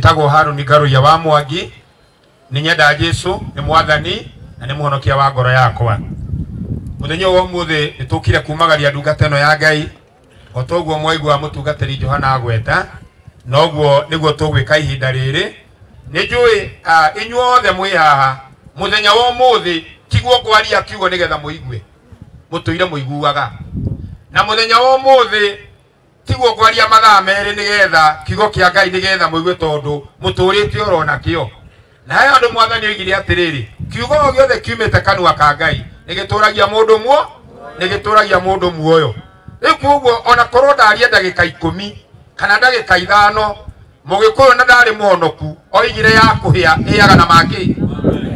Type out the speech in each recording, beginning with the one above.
Njĩtagwo Harũni Ngaruiya wa Mwangi, nĩ nyenda Jesũ, nĩ mwathani na nĩ mũhonokia wa ngoro yakwa. Mũthenya ũyũ wa ũmũthĩ nĩ tũkire kumagaria ndungata ĩno ya Ngai, o toguo mwaigua mũtungatĩri Johana agweta, noguo nĩguo tũgwĩka ihinda rĩrĩ. Nĩ njũĩ inyuothe mwĩ haha mũthenya wa ũmũthĩ tiguo ngwaria kiugo nĩgetha mũigue, mũtũire mũiguaga. Na mũthenya wa ũmũthĩ tiguo ngwaria mathaa merĩ nĩgetha kiugo kĩa Ngai nĩgetha mũigue, tondũ mũtũrĩte oro nakĩo. Na he andũ mwathani oigire atĩrĩrĩ, kiugo o gĩothe kiumĩte kanua ka Ngai nĩgĩtũragia mũndũ muo, nĩgĩtũragia mũndũ muoyo. Rĩu koguo ona korwo ndaria ndagĩka 10 kana ndagĩka 5, Mũgĩkũyũ na ndarĩ mũhonoku oigire ya kũhĩa ĩaga na mangĩ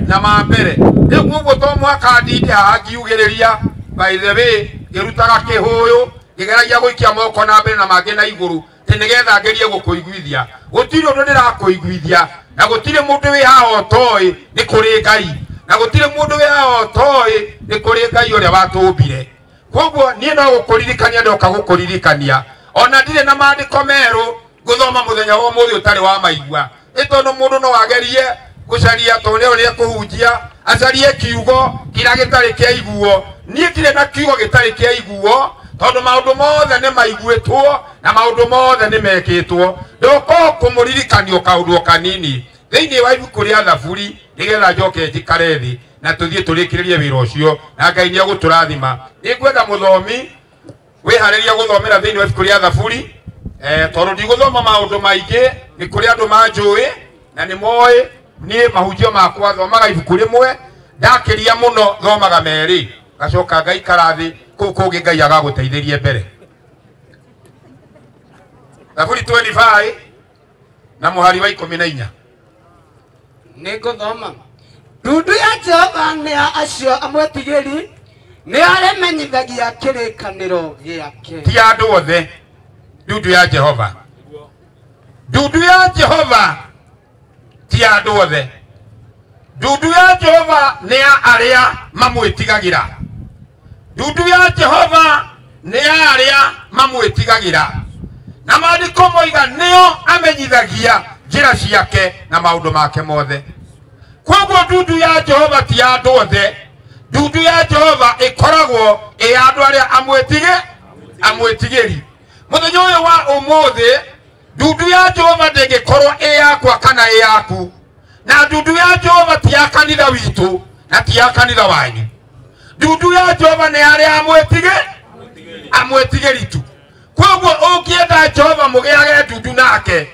na ma mbere. Rĩu koguo to mũhaka ndinde haha ngiugĩrĩria, by the way ngĩrutaga kĩhũyũ ngĩgeragia gũikia moko na mbere na mangĩ na igũrũ atĩ nĩgetha ngerie gũkũiguithia. Gũtirĩ ũndũ ndĩrakũiguithia, na gũtirĩ mũndũ wĩ haha ũtoĩ nĩ kũrĩ Ngai, na gũtirĩ mũndũ wĩ haha ũtoĩ nĩ kũrĩ Ngai ũrĩa watũmbire. Koguo niĩ no gũkũririkania ndoka gũkũririkania, ona ndirĩ na maandĩko merũ ngũthoma mũthenya wa ũmũthĩ ũtarĩ wa maigua. Ĩ tondũ mũndũ no agerie gũcaria tondũ nĩ ũrĩa kũhunjia, acarie kiugo kĩrĩa gĩtarĩ kĩa iguo. Niĩ ndirĩ na kiugo gĩtarĩ kĩa iguo, tondũ maũndũ mothe nĩ maiguĩtwo na maũndũ mothe nĩ mekĩtwo. Ndoka kũmũririkania kaũndũ o kanini thĩinĩ wa ibuku rĩa Thaburi, nĩgetha njoke njikare thĩ na tũthiĩ tũrĩkĩrĩrie wĩra ũcio, na Ngai nĩ egũtũrathima. Nĩngwenda mũthomi wĩharĩrie gũthomera thĩinĩ wa ibuku rĩa Thaburi, tondũ ndigũthoma maũndũ maingĩ, nĩ kũrĩ andũ manjũĩ na nĩ moĩ niĩ mahunjio makwa thomaga ibuku rĩmwe, ndakĩria mũno thomaga merĩ, ngacoka ngaikara thĩ kũu kũngĩ Ngai agagũteithĩrie mbere. Thaburi 25 na mũhari wa 14. Nĩngũthoma. Ndundu ya Jehova nĩ ya acio amwetigĩri, nĩ arĩmenyithagia kĩrĩkanĩro gĩake. Ti andũ othe. Ndundu ya Jehova, ndundu ya Jehova ti andũ othe. Ndundu ya Jehova nĩ ya arĩa mamwĩtigagĩra. Ndundu ya Jehova nĩ ya arĩa mamwĩtigagĩra. Na maandĩko moiga nĩo amenyithagia njĩra ciake na maũndũ make mothe. Koguo ndundu ya Jehova ti ya andũ othe. Ndundu ya Jehova ĩkoragwo ĩ ya andũ arĩa amwĩtigĩri. Mũthenya ũyũ wa ũmũthĩ ndundu ya Jehova ndĩngĩkorwo ĩ yakwa kana ĩ yaku. Na ndundu ya Jehova ti ya kanitha witũ na ti ya kanitha wanyu. Ndundu ya Jehova nĩ arĩa amwĩtigĩri tu. Koguo ũngĩenda Jehova mũgĩage ndundu nake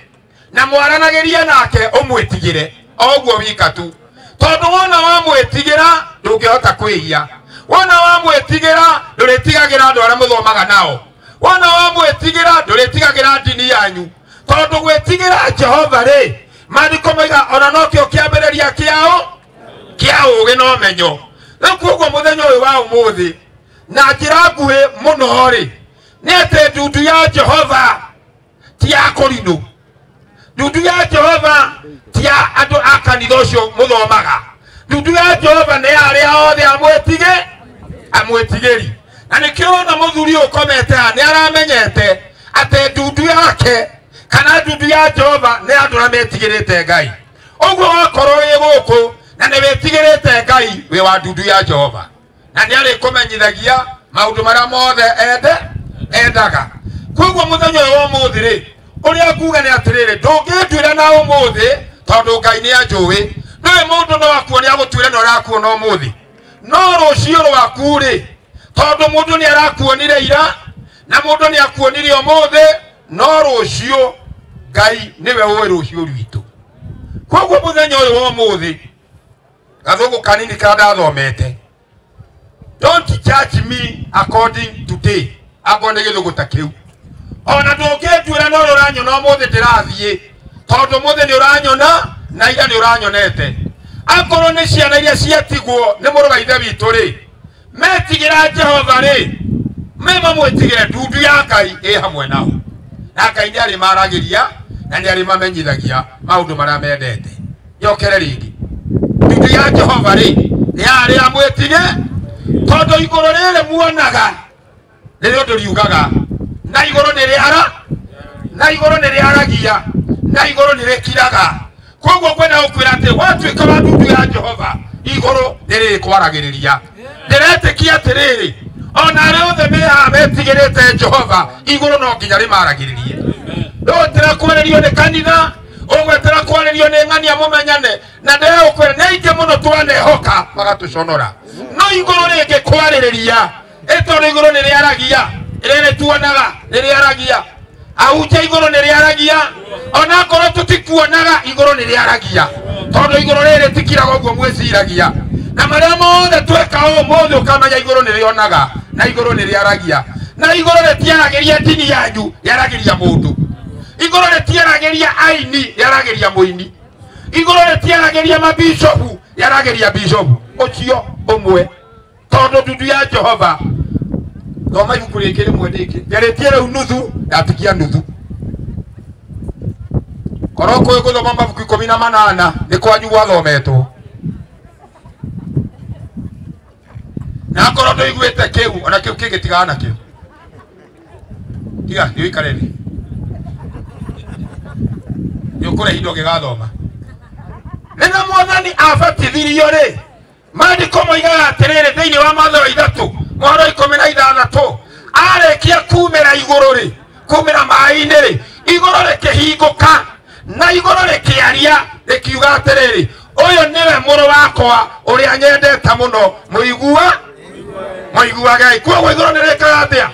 na mwaranagĩrie nake ũmwĩtigĩre o ũguo wika tu, tondũ wona wamwĩtigĩra ndũngĩhota kwĩhia, wona wamwĩtigĩra ndũrĩtigagĩra andũ arĩa mũthomaga nao, wona wamwĩtigĩra ndũrĩtigagĩra ndini yanyu, tondũ gwĩtigĩra Jehova rĩ, maandĩko moiga ona nokĩo kĩambĩrĩria kĩao kĩa ũũgĩ na ũmenyo. Rĩu koguo mũthenya ũyũ wa ũmũthĩ na njĩra nguhĩ mũno rĩ, nĩ atĩ ndundu ya Jehova ti ya kũrinũ. Ndundu ya Jehova ti ya andũ a kanitha ũcio mũthomaga. Ndundu ya Jehova nĩ ya arĩa othe amwĩtigĩri. Na nĩkĩo ũrona mũthuri ũyũ ũkomete haha nĩ aramenyete atĩ ndundu yake kana ndundu ya Jehova nĩ andũ arĩa metigĩrĩte Ngai. Ũguo wakorwo wĩ gũkũ na nĩ wĩtigĩrĩte Ngai, wĩ wa ndundu ya Jehova, na nĩ arĩkũmenyithagia maũndũ marĩa mothe endaga. Koguo mũthenya ũyũ wa ũmũthĩ rĩ, ũrĩa nguga nĩ atĩrĩrĩ, ndũngĩnduĩra na ũmũthĩ tondũ Ngai nĩ anjũĩ. Ndũĩ mũndũ no akuone agũtuĩre na ũrakuona ũmũthĩ, no rũciũ rwaku rĩ, tondũ mũndũ nĩ arakuonire ira na mũndũ nĩ akuonire ũmũthĩ, no rũciũ Ngai nĩwe ũĩ rũciũ rwitũ. Koguo mũthenya ũyũ wa ũmũthĩ, gathũngũ kanini karĩa ndathomete, don't judge me according to day, akorwo nĩ gĩthũngũ ta kĩu. Ona ndũngĩnduĩra no ũranyona ũmũthĩ ndĩrathiĩ, tondũ ũmũthĩ nĩ ũranyona na ira nĩ ũranyonete. Akorwo nĩ ciana iria ciatigwo nĩ mũrũ wa ithe witũ rĩ, metigĩra Jehova rĩ, me mamwĩtigĩre, ndundu ya Ngai ĩ hamwe nao, na Ngai nĩ arĩmaragĩria na nĩ arĩmamenyithagia maũndũ marĩa mendete. Njokere rĩngĩ, ndundu ya Jehova rĩ, nĩ ya arĩa amwĩtige, tondũ igũrũ rĩrĩ muonaga rĩrĩ ũndũ riugaga, na igũrũ nĩ rĩara, na igũrũ nĩ rĩaragia, Na igũrũ nĩ rĩkiraga. Koguo kwenda gũkwĩra atĩ watuĩka wa ndundu ya Jehova, igũrũ nĩ rĩrĩkwaragĩrĩria. Ndĩretĩkia atĩrĩrĩ, ona arĩa othe me haha metigĩrĩte Jehova, igũrũ no nginya rĩmaragĩrĩrie. Ndũgwetera kwarĩrio nĩ kanitha, ũgwetera kwarĩrio nĩ ng'ania mũmenyane, na ndĩragũkwĩra nĩ aingĩ mũno twanehoka magatũconora. No igũrũ rĩngĩkwarĩrĩria, ĩ tondũ igũrũ nĩ rĩaragia, rĩrĩa rĩtuonaga nĩ rĩaragia. Ahunjia igũrũ nĩ rĩaragia, ona akorwo tũtikuonaga igũrũ nĩ rĩaragia, tondũ igũrũ rĩrĩ tikiraga ũguo mwĩciragia. Na marĩa mothe tweka ũmũthĩ ũkamenya igũrũ nĩ rĩonaga na igũrũ nĩ rĩaragia. Na igũrũ rĩtiaragĩria ndini yanyu, rĩaragĩria mũndũ. Igũrũ rĩtiaragĩria aini, rĩaragĩria mũini. Igũrũ rĩtiaragĩria mabishopu, rĩaragĩria bishopu ũcio ũmwe, tondũ ndundu ya Jehova. Thoma ibuku rĩngĩ rĩmwe rĩngĩ, njarĩtie rĩu nuthu, ndatigia nuthu. Korwo kwĩ gũthoma mabuku 18 nĩ kwanyu gwathometwo. Na akorwo ndũiguĩte kĩu, ona kĩu kĩngĩtigana nakĩo, tiga nĩ ũikare thĩ, nĩ ũkũrehe indo ũngĩgathoma. Rĩrĩa Mwathani abatithirio rĩ, maandĩko moigaga atĩrĩrĩ thĩinĩ wa Mathayo 3 mũharo 16, arĩkia kumĩra igũrũ rĩ, kumĩra maĩ-inĩ rĩ, igũrũ rĩkĩhingũka na igũrũ rĩkĩaria rĩkiuga atĩrĩrĩ, ũyũ nĩwe mũrũ wakwa ũrĩa nyendete mũno, mũigua mũiguagei. Koguo igũrũ nĩ rĩkaga atĩa?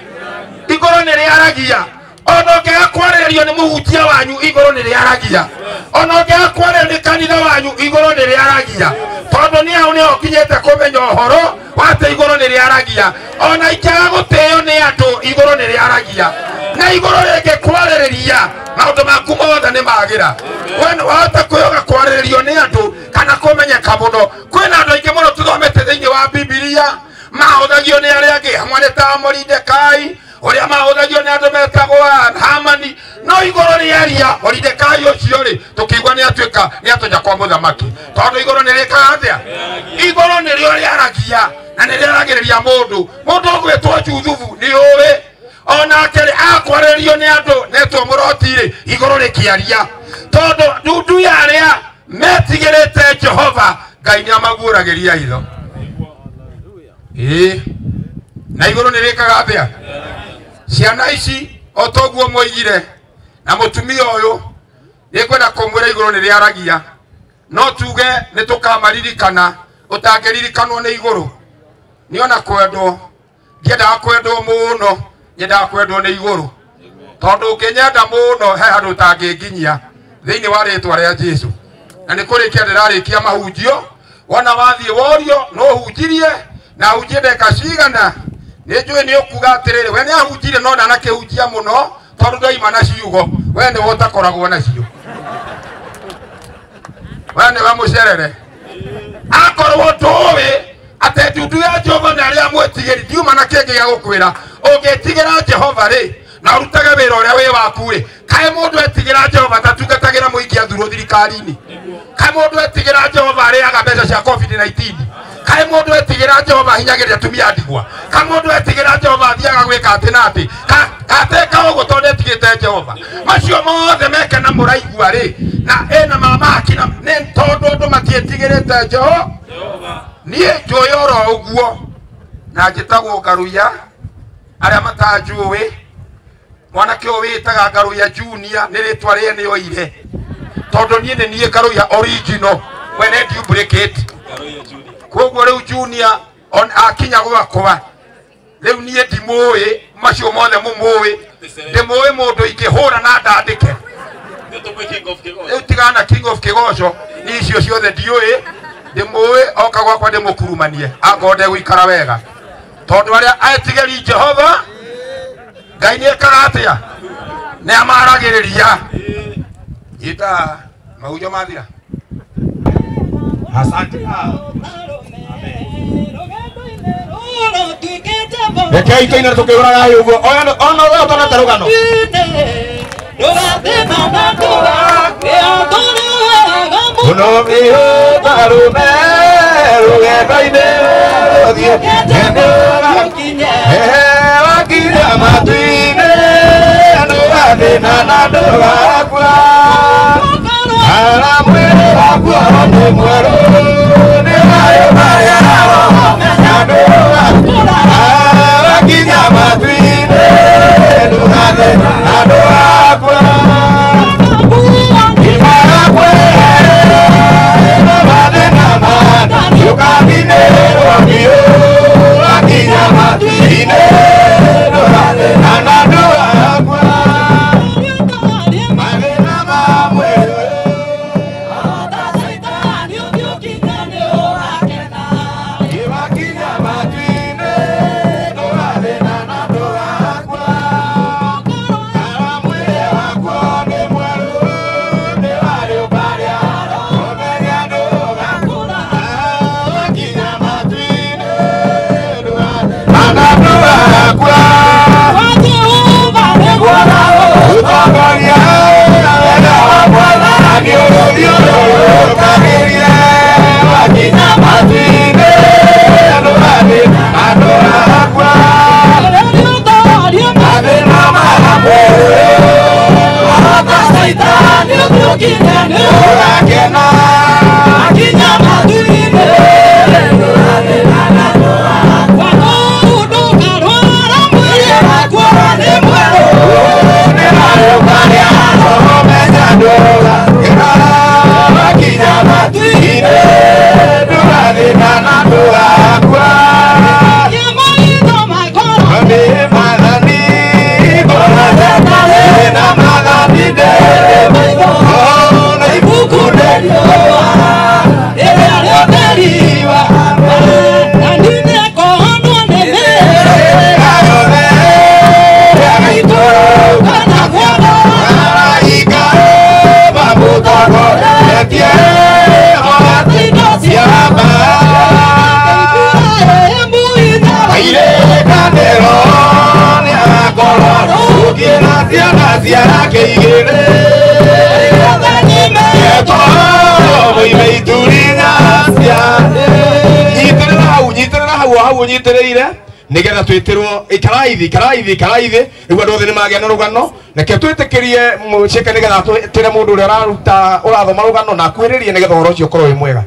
Igũrũ nĩ rĩaragia. Ona ũngĩaga kwarĩrĩrio nĩ mũhunjia wanyu, igũrũ nĩ rĩaragia. Ona ũngĩaga kwarĩrĩrio nĩ kanitha wanyu, igũrũ nĩ rĩaragia. Tondũ nĩ hau nĩho ũkinyĩte kũmenya ũhoro wa atĩ igũrũ nĩ rĩaragia. Ona ingĩaga gũtĩo nĩ andũ, igũrũ nĩ rĩaragia. Na igũrũ rĩngĩkwarĩrĩria, maũndũ maku mothe nĩ magĩra. We wahota kwĩyoga kwarĩrĩrio nĩ andũ kana kũmenyeka mũno. Kwĩna andũ aingĩ mũno tũthomete thĩinĩ wa Bibilia mahũthagio nĩ arĩa angĩ, hamwe nĩ ta Moridekai, ũrĩa mahũthagio nĩ andũ metagwo Hamani. No igũrũ rĩaria, Moridekai ũcio rĩ, tũkĩigua nĩ atuĩka nĩ atũnya kwa mũthamaki, tondũ igũrũ nĩ rĩkaga atĩa? Igũrũ nĩrĩo rĩaragia na nĩ rĩaragĩrĩria mũndũ. Mũndũ ũgwĩtwo Juthubu nĩ ũĩ, onake rĩ, akwarĩrio nĩ andũ netwo mũroti rĩ, igũrũ rĩkĩaria, tondũ ndundu ya arĩa metigĩrĩte Jehova, Ngai nĩ amaguũragĩria hitho. Ĩĩ, na igũrũ nĩ rĩkaga atĩa? Ciana ici o toguo mwoigire na mũtumia ũyũ, nĩngwenda kũmwĩra igũrũ nĩ rĩaragia. No tuge nĩ tũkamaririkana, ũtangĩririkanwo nĩ igũrũ. Nĩ ona kwendwo, ndiendaga kwendwo mũno, nyendaga kwendwo nĩ igũrũ, tondũ ũngĩnyenda mũno he handũ ũtangĩnginyia thĩinĩ wa rĩtwa rĩa Jesũ. Na nĩ kũrĩkia ndĩrarĩkia mahunjio, wona wathiĩ worio no ũhunjirie na hunjie ndagĩka cigana, nĩ njũĩ nĩ ũkuga atĩrĩrĩ, we nĩ ahunjirie no ndanakĩhunjia mũno tondũ ndaima na ciugo, we nĩwe ũtakoragwo nacio, we nĩwe mũcerere. Akorwo ndũĩ atĩ ndundu ya Jehova nĩ arĩa amwĩtigĩri, ndiuma na kĩngĩ gĩa gũkwĩra. Ũngĩtigĩra Jehova rĩ, na ũrutage wĩra ũrĩa wĩ waku rĩ, kaĩ mũndũ etigĩra Jehova tatungatagĩra mũingĩ athurwo thirikari-inĩ? Kaĩ mũndũ etigĩra Jehova arĩaga mbeca cia COVID-19? Kaĩ mũndũ etigĩra Jehova ahinyagĩrĩria atumia ndigwa? Kaĩ mũndũ etigĩra Jehova athiaga gwĩka atĩ na atĩ? Kateka ũguo tondũ etigĩte Jehova. Macio mothe meke na mũraigua rĩ, na ĩna mamaki na nĩ tondũ andũ matiĩtigĩrĩte Jehova. Niĩ njũĩ oro ũguo, na njĩtagwo Ngaruiya, arĩa matanjũĩ, mwanake ũyũ wĩtaga Ngaruiya Junior nĩ rĩtwa rĩene oire, tondũ niĩ nĩ niĩ Ngaruiya original, we nĩ duplicate. Koguo rĩu Junior akinya gwakwa, rĩu niĩ ndimũĩ, macio mothe mũmũĩ, ndĩmũĩ mũndũ ingĩhũra na ndandĩke. Rĩu tigana King of Kĩgoco, niĩ icio ciothe ndiũĩ, ndĩmũĩ oka gwakwa ndĩmũkurumanie akorwo ndegũikara wega, tondũ arĩa etigĩri Jehova Ngai nĩ ekaga atĩa? Nĩ amaragĩrĩria. Ita mahunjio mathira. Asante. Rekei tũine tũkĩhũraga hĩ ũguo, ona we ũtonete rũgano. Mũno mĩhũta rũme rũgendo-inĩ rũthiĩ, wakinya matu-inĩ, andũ Ndũgathĩna na ndũgakua. Ara mwĩrĩ wakuo nĩ mwerũ, nĩ thayũ marĩa menya ndũgakua. Wakinya matu-inĩ, ndũgathĩna na ndũgakua. Nyitirĩire nigetha twĩtĩrwo ikaraithi ikaraithi ikaraithi nĩguo andũ othe nĩmagĩa na rũgano. Reke twĩtĩkĩrie mũceke nĩgetha twĩre mũndũ ũrĩa ũraruta ũrathoma rũgano na akuhĩrĩrie nĩgetha ũhoro ũcio ũkorwo wĩ mwega.